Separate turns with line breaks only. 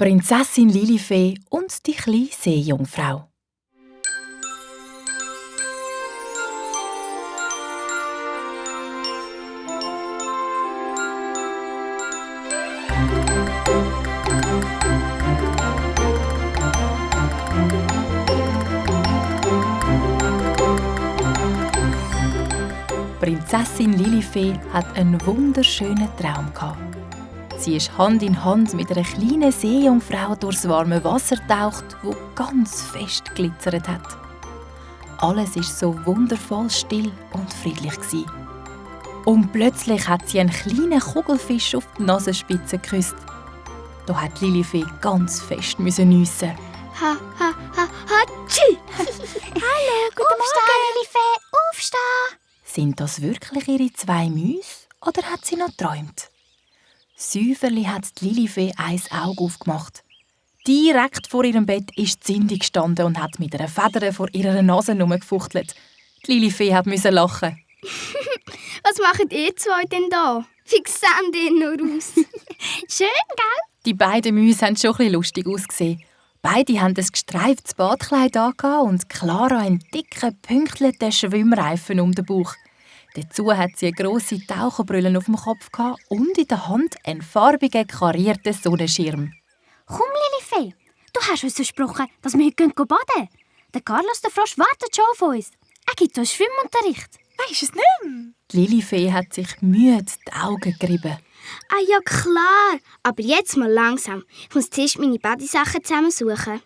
Prinzessin Lilifee und die kleine Seejungfrau. Prinzessin Lilifee hat einen wunderschönen Traum gehabt. Sie ist Hand in Hand mit einer kleinen Seejungfrau durchs warme Wasser getaucht, wo ganz fest glitzert hat. Alles ist so wundervoll still und friedlich gsi. Und plötzlich hat sie einen kleinen Kugelfisch auf die Nasenspitze geküsst. Da hat Lilifee ganz fest niessen.
Ha, ha, ha, hatschi! Hallo, guten Morgen, Lilifee, aufstehen!
Sind das wirklich ihre 2 Mäuse oder hat sie noch geträumt? Säuferli hat Lilifee ein Auge aufgemacht. Direkt vor ihrem Bett ist Cindy gestanden und hat mit einer Feder vor ihrer Nase herumgefuchtelt. Lilifee musste lachen.
Was macht ihr zwei denn da? Wie seht ihr nur aus? Schön, gell?
Die beiden Mäuse haben schon ein bisschen lustig ausgesehen. Beide hatten ein gestreiftes Badkleid angehabt und Clara einen dicken, pünktlichen Schwimmreifen um den Bauch. Dazu hat sie eine grosse Taucherbrille auf dem Kopf und in der Hand einen farbigen, karierten Sonnenschirm.
Komm, Lilifee, du hast uns versprochen, dass wir heute baden gehen. Der Carlos, der Frosch, wartet schon auf uns. Er gibt uns Schwimmunterricht.
Weisst du es nicht mehr?
Die Lilifee hat sich müde die Augen gerieben.
Ah ja, klar. Aber jetzt mal langsam. Ich muss zuerst meine Badesachen zusammensuchen.